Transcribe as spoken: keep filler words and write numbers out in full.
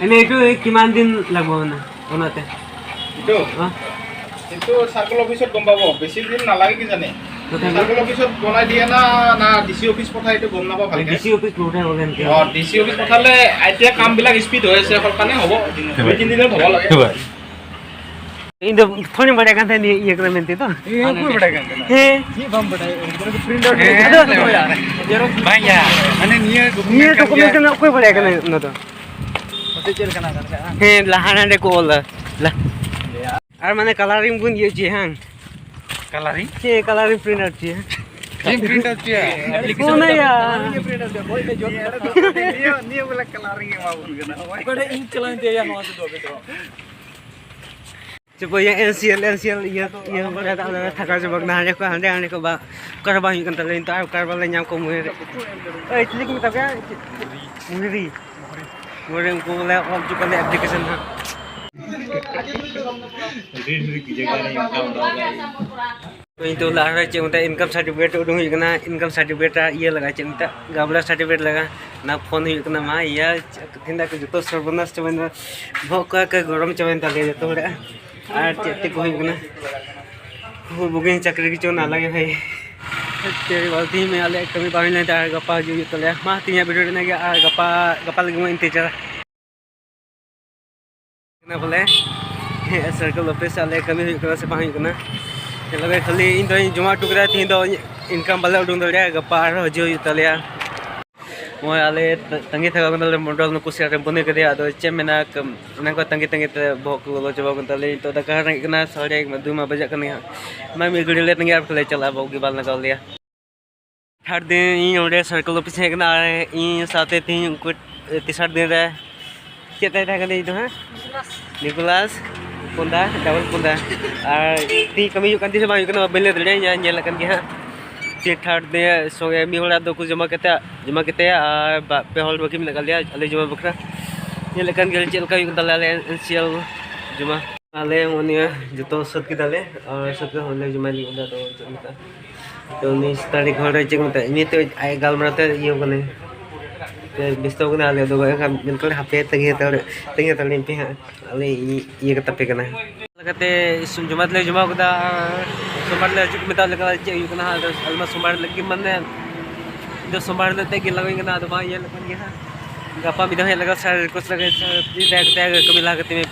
এনে এইটো কিমান দিন লাগিব মানে বনাওঁতে? এইটো? অ। এইটো চাৰ্কল অফিচত গম পাব, বেছি দিন নালাগে কিজানি। তথাপি? চাৰ্কল অফিচত বনাই দিয়ে না, না ডি চি অফিচ পঠায়, এইটো গম নাপাওঁ ভালকে। ডি চি অফিচ পঠায় বোলে এনেকে। অ, ডি চি অফিচ পঠালে এতিয়া কামবিলাক স্পীড হৈ আছে, সেইকাৰণে হ'ব। দুই তিনিদিনত হ'ব লাগে। ᱤᱧ ᱫᱚ ᱯᱷᱳᱱᱤᱧ ᱵᱟᱲᱟᱭ ᱠᱟᱱ ᱛᱟᱦᱮᱸᱫ ᱱᱤᱭᱟᱹ ᱤᱭᱟᱹ ᱠᱟᱱᱟ ᱢᱮᱱᱛᱮ ᱫᱚ᱾ ᱤᱧ ᱦᱚᱸ ᱚᱠᱚᱭ ᱵᱟᱲᱟᱭ ᱠᱟᱱ ᱛᱟᱦᱮᱸᱱᱟ? ᱦᱮᱸ᱾ ᱪᱮᱫ ᱵᱟᱢ ᱵᱟᱲᱟᱭᱟ? ᱟᱫᱚ ᱵᱟᱝᱭᱟ, ᱢᱟᱱᱮ ᱱᱤᱭᱟᱹ ᱱᱤᱭᱟᱹ ᱰᱚᱠᱩᱢᱮᱱᱴ ᱠᱟᱱ ᱜᱮᱭᱟ᱾ ᱚᱠᱚᱭ ᱵᱟᱲᱟᱭ ᱠᱟᱱᱟ ᱚᱱᱟ ᱫᱚ? ᱪᱮᱫ ᱞᱮᱠᱟᱱᱟᱜ ᱠᱟᱱ ᱛᱟᱦᱮᱸᱜᱼᱟ? ᱦᱮᱸ, ᱞᱟᱦᱟ ᱱᱟᱰᱮ ᱠᱚ ᱚᱞᱟ᱾ ᱞᱟ-, ᱟᱨ ᱢᱟᱱᱮ ᱠᱟᱞᱟᱨᱤᱝ ᱵᱚᱱ ᱤᱭᱟᱹ ᱦᱚᱪᱚᱭᱟ, ᱦᱟᱝ? ᱠᱟᱞᱟᱨᱤᱝ? ᱪᱮᱫ ᱠᱟᱞᱟᱨᱤᱝ ᱯᱨᱤᱱᱴ ᱟᱣᱩᱴ ᱦᱚᱪᱚᱭᱟ? ᱪᱮᱫ ᱯᱨᱤᱱᱴ ᱟᱣᱩᱴ ᱦᱚᱪᱚᱭᱟ? ᱚᱱᱟ ᱭᱟ᱾ ᱱᱤᱭᱟᱹ, ᱱᱤᱭᱟᱹ ᱵᱚᱞᱮ ᱠᱟᱞᱟᱨᱤᱝ ᱮᱢᱟ ᱵᱚᱱ ᱠᱟᱱᱟ᱾ ᱚᱠᱟᱴᱟᱜ ᱤᱧ ᱪᱟᱞᱟᱣᱮᱱ ᱛᱮᱭᱟ ᱱᱚᱣᱟ ᱛᱮᱫᱚ ᱟᱯᱮ ᱫᱚ? ᱪᱮᱫ ᱠᱚ ᱤᱭᱟᱹ ᱮᱱ ᱥᱤ ᱮᱞ, ᱮᱱ ᱥᱤ ᱮᱞ ᱤᱭᱟᱹ, ᱤᱭᱟᱹ ᱵᱟᱲᱟᱭ ᱫᱟ, ᱟᱞᱮ ᱞᱮ ᱛᱷᱟᱠᱟ ᱪᱟᱵᱟ ᱠᱟᱱᱟ᱾ ᱦᱟᱸᱰᱮ ᱠᱷᱚᱱ ᱦᱟᱸᱰᱮ, ᱦᱟᱸᱰᱮ ᱠᱷᱚᱱ ᱵᱟ-, ᱚᱠᱟ ᱨᱮ ᱵᱟᱝ ᱦᱩᱭᱩᱜ ᱠᱟᱱ ᱛᱟᱞᱮᱭᱟ ᱱᱤᱛᱚᱜ, ᱟᱨ ᱚᱠᱟ ᱨᱮ ᱵᱟᱞᱮ ᱧᱟᱢ ᱠᱚᱣᱟ ᱢᱚᱭᱩᱨᱤ᱾ ᱳᱭ, ᱪᱤᱞᱤ ᱠᱚ ᱢᱮᱛᱟ ᱠᱚᱣᱟ? ᱢᱚᱭᱩᱨᱤ᱾ ᱢᱚᱭᱩᱨᱤ ᱩᱱᱠᱩ ᱵᱚᱞᱮ ᱚᱞ ᱦᱚᱪᱚ ᱠᱚᱣᱟᱞᱮ ᱟᱯᱞᱤᱠᱮᱥᱚᱱ ᱦᱟᱸᱜ᱾ ᱟᱹᱰᱤ ᱰᱷᱮᱨ ᱡᱟᱭᱜᱟ ᱨᱮ ᱚᱱᱠᱟ ᱚᱱᱠᱟ ᱱᱤᱛᱚᱜ ᱞᱟᱦᱟ ᱨᱮ ᱪᱮᱫ ᱢᱮᱛᱟᱜᱼᱟ, ᱤᱱᱠᱟᱢ ᱥᱟᱨᱴᱤᱯᱷᱤᱠᱮᱴ ᱩᱰᱩᱝ ᱦᱩᱭᱩᱜ ᱠᱟᱱᱟ᱾ ᱤᱱᱠᱟᱢ ᱥᱟᱨᱴᱤᱯᱷᱤᱠᱮᱴ ᱤᱭᱟᱹ ᱞᱟᱜᱟᱜᱼᱟ, ᱪᱮᱫ ᱢᱮᱛᱟᱜᱼᱟ, ᱜᱟᱵᱲᱟ ᱥᱟᱨᱴᱤᱯᱷᱤᱠᱮᱴ ᱞᱟᱜᱟᱜᱼᱟ᱾ ᱚᱱᱟ ᱯᱷᱳᱱ ᱦᱩᱭᱩᱜ ᱠᱟᱱᱟ, ᱢᱟ ᱤᱭᱟᱹ, ᱛᱮᱦᱮᱧ ᱫᱚ ᱡᱚᱛᱚ ᱥᱚᱨᱵᱚᱱᱟᱥ ᱪᱟᱵᱟᱭᱮᱱᱟ, ᱵᱚᱦᱚᱜ ᱠᱚ ᱜᱚᱨᱚᱢ ᱪᱟᱵᱟᱭᱮᱱ ᱛᱟᱞᱮᱭᱟ ᱡᱚᱛᱚ ᱦᱚᱲᱟᱜ᱾ ᱟᱨ ᱪᱮᱫ ᱛᱮᱠᱚ ᱦᱩᱭᱩᱜ ᱠᱟᱱᱟ, ᱦᱩ, ᱵᱩᱜᱤᱧ ᱪᱟᱹᱠᱨᱤ ᱜᱮᱪᱚ ᱱᱟᱞᱟ ᱜᱮ ᱵᱷᱟᱭ᱾ ᱛᱮ ᱵᱟᱞᱛᱤ ᱢᱮ, ᱟᱞᱮ ᱠᱟᱹᱢᱤ ᱵᱟᱝ ᱦᱩᱭ ᱞᱮᱱ ᱛᱟᱭᱟ, ᱜᱟᱯᱟ ᱦᱤᱡᱩᱜ ᱦᱩᱭᱩᱜ ᱛᱟᱞᱮᱭᱟ᱾ ᱢᱟ, ᱛᱮᱦᱮᱧᱟᱜ ᱵᱷᱤᱰᱤᱭᱳ ᱤᱱᱟᱹᱜᱮ, ᱟᱨ ᱜᱟᱯᱟ, ᱜᱟᱯᱟ ᱞᱟᱹᱜᱤᱫ ᱢᱟ ᱤᱱᱛᱮᱡᱟᱨ᱾ ᱠᱟᱱᱟ ᱵᱚᱞᱮ, ᱦᱮᱸ, ᱥᱟᱨᱠᱮᱞ ᱚᱯᱷᱤᱥ ᱟᱞᱮ ᱠᱟᱹᱢᱤ ᱦᱩᱭᱩᱜ ᱠᱟᱱᱟ ᱥᱮ ᱵᱟᱝ ᱦᱩᱭᱩᱜ ᱠᱟᱱᱟ? ᱧᱮᱞ ᱢᱮ, ᱠᱷᱟᱹᱞᱤ ᱤᱧ ᱫᱚᱧ ᱡᱚᱢᱟ ᱦᱚᱴᱚ ᱠᱮᱫᱟ, ᱛᱮᱦᱮᱧ ᱫᱚ ᱤᱱᱠᱟᱢ ᱵᱟᱞᱮ ᱩᱰᱩᱝ ᱫᱟᱲᱮᱭᱟᱜᱼᱟ, ᱜᱟᱯᱟ ᱟᱨᱦᱚᱸ ᱦᱤᱡᱩᱜ ᱦᱩᱭᱩᱜ ᱛᱟᱞᱮᱭᱟ᱾ ᱱᱚᱜᱼᱚᱭ ᱟᱞᱮ ᱛᱟᱺᱜᱤ ᱛᱷᱟᱠᱟ ᱠᱟᱱᱟᱞᱮ, ᱢᱚᱰᱚᱞ ᱱᱩᱠᱩ ᱥᱮᱫ ᱨᱮ ᱵᱚᱱᱫᱚ ᱠᱮᱫᱮᱭᱟ, ᱟᱫᱚ ᱪᱮᱫ ᱮᱢ ᱢᱮᱱᱟ, ᱠᱟᱹᱢ-, ᱮᱱᱟᱝ ᱠᱷᱚᱱ ᱛᱟᱺᱜᱤ ᱛᱟᱺᱜᱤ ᱛᱮ ᱵᱚᱦᱚᱜ ᱠᱚ ᱞᱚᱞᱚ ᱪᱟᱵᱟ ᱟᱠᱟᱱ ᱛᱟᱞᱮᱭᱟ᱾ ᱱᱤᱛᱚᱜ ᱫᱟᱠᱟ ᱨᱮᱸᱜᱮᱡ ᱠᱟᱱᱟ, ᱥᱟᱲᱮ ᱮᱠ ᱢᱟ ᱫᱩ ᱢᱟ ᱵᱟᱡᱟᱜ ᱠᱟᱱ ᱜᱮ ᱦᱟᱸᱜ᱾ ᱢᱟ ᱢᱤᱫ ᱜᱷᱟᱹᱲᱤᱡ ᱞᱮ ᱛᱟᱺᱜᱤᱭᱟ, ᱟᱨ ᱵᱟᱠᱷᱟᱱ ᱞᱮ ᱪᱟᱞᱟᱜᱼᱟ, ᱵᱟᱹᱦᱩ ᱜᱮ ᱵᱟᱝ ᱞᱟᱜᱟᱣ ᱞᱮᱭᱟ᱾ ᱛᱷᱟᱨᱰ ᱫᱤᱱ ᱤᱧ ᱚᱸᱰᱮ ᱥᱟᱨᱠᱮᱞ ᱚᱯᱷᱤᱥ ᱤᱧ ᱦᱮᱡ ᱠᱟᱱᱟ, ᱟᱨ ᱤᱧ ᱥᱟᱶᱛᱮ ᱛᱮᱦᱮᱧ ᱩᱱᱠᱩ ᱛᱮᱥᱟᱨ ᱫᱤᱱ ᱨᱮ ᱪᱮᱫ ᱛᱟᱭ ᱛᱟᱦᱮᱸ ᱠᱟᱱᱟ ᱤᱧ ᱫᱚ ᱦᱟᱸᱜ? Nicholas, Panda, double Panda. ᱟᱨ ᱛᱮᱦᱮᱧ ᱠᱟᱹᱢᱤ ᱦᱩᱭᱩᱜ ᱠᱟᱱ ᱛᱤᱧᱟ ᱥᱮ ᱵᱟᱝ ᱦᱩᱭᱩᱜ ᱠᱟᱱᱟ, ᱵᱟᱹᱧ ᱞᱟᱹᱭ ᱫᱟᱲᱮᱭᱟᱜᱼᱟ, ᱧᱮᱞ ᱟᱠᱟᱱ ᱜᱮ ᱦᱟᱸᱜ᱾ ᱛᱮ ᱛᱷᱟᱨᱰ ᱫᱤᱱ ᱥᱚᱸᱜᱮ ᱢᱤᱫ ᱦᱚᱲᱟᱜ ᱫᱚᱠᱚ ᱡᱚᱢᱟ ᱠᱟᱛᱮ, ᱡᱚᱢᱟ ᱠᱮᱫ ᱛᱟᱭᱟ, ᱟᱨ ᱵᱟ-, ᱯᱮ ᱦᱚᱲ ᱵᱟᱹᱠᱤ ᱢᱮᱱᱟᱜ ᱟᱠᱟᱫ ᱞᱮᱭᱟ ᱟᱞᱮ ᱡᱚᱢᱟ ᱵᱟᱠᱷᱨᱟ᱾ ᱧᱮᱞ ᱟᱠᱟᱱ ᱜᱮᱭᱟ ᱪᱮᱫ ᱞᱮᱠᱟ ᱦᱩᱭᱩᱜ ᱠᱟᱱ ᱛᱟᱞᱮᱭᱟ ᱟᱞᱮ ᱮᱱ ᱥᱤ ᱮᱞ ᱡᱚᱢᱟ᱾ ᱟᱞᱮ ᱦᱚᱸ ᱱᱤᱭᱟᱹ ᱡᱚᱛᱚ ᱥᱟᱹᱛ ᱠᱮᱫᱟᱞᱮ, ᱟᱨ ᱥᱟᱹᱛ ᱠᱟᱛᱮ ᱦᱚᱸᱞᱮ ᱡᱚᱢᱟᱭ ᱞᱟᱹᱜᱤᱫ ᱚᱸᱰᱮ ᱫᱚ ᱪᱮᱫ ᱠᱚ ᱢᱮᱛᱟᱜᱼᱟ? ᱛᱚ ᱩᱱᱤ ᱥᱮᱛᱟᱜ ᱨᱮ ᱜᱷᱚᱨ ᱨᱮ ᱪᱮᱫ ᱠᱚ ᱢᱮᱛᱟᱜᱼᱟ, ᱤᱱᱟᱹ ᱛᱮ ᱟᱡ ᱜᱟᱞᱢᱟᱨᱟᱣ ᱛᱮ ᱤᱭᱟᱹ ᱠᱟᱱᱟᱭ᱾ ᱵᱮᱥᱛᱚ ᱠᱟᱱᱟ ᱟᱞᱮ ᱫᱚ, ᱮᱱᱠᱷᱟᱱ ᱢᱮᱱ ᱠᱟᱞᱮ ᱦᱟᱯᱮ ᱛᱟᱺᱜᱤ ᱦᱟᱛᱟᱲ, ᱛᱟᱺᱜᱤ ᱦᱟᱛᱟᱲ ᱞᱤᱧ ᱯᱮ ᱦᱟᱸᱜ, ᱟᱞᱮ ᱤᱭᱟᱹ ᱠᱟᱛᱟ ᱯᱮ ᱠᱟᱱᱟ᱾ ᱞᱮᱠᱟᱛᱮ ᱤᱥᱤᱱ ᱡᱚᱢᱟᱜ ᱞᱮ ᱡᱚᱢᱟᱣ ᱠᱮᱫᱟ᱾ ᱥᱳᱢᱵᱟᱨ ᱞᱮ ᱦᱤᱡᱩᱜ ᱠᱚ ᱢᱮᱛᱟᱜ ᱞᱮᱠᱟ ᱪᱮᱫ ᱦᱩᱭᱩᱜ ᱠᱟᱱᱟ ᱦᱟᱸᱜ, ᱟᱫᱚ ᱟᱞᱮ ᱢᱟ ᱥᱳᱢᱵᱟᱨ ᱞᱟᱹᱜᱤᱫ ᱢᱟᱱᱮ ᱤᱧ ᱫᱚ ᱥᱳᱢᱵᱟᱨ ᱦᱤᱞᱳᱜ ᱛᱮᱫ ᱜᱮ ᱞᱟᱜᱟᱣ ᱤᱧ ᱠᱟᱱᱟ, ᱟᱫᱚ ᱵᱟᱝ ᱤᱭᱟᱹ ᱞᱮᱠᱷᱟᱱ ᱜᱮ ᱦᱟᱸᱜ ᱜᱟᱯᱟ ᱢᱤᱫ ᱫᱷᱟᱣ ᱦᱮᱡ ᱞᱟᱜᱟᱣ ᱥᱟᱨ ᱨᱤᱠᱩᱭᱮᱥᱴ ᱞᱟᱜᱟᱣ ᱥᱟᱨ ᱯᱞᱤᱡ ᱫᱟᱭᱟ ᱠᱟᱛᱮ ᱠᱟᱹᱢᱤ ᱞᱟᱦᱟ ᱠᱟᱛᱮ ᱢᱮ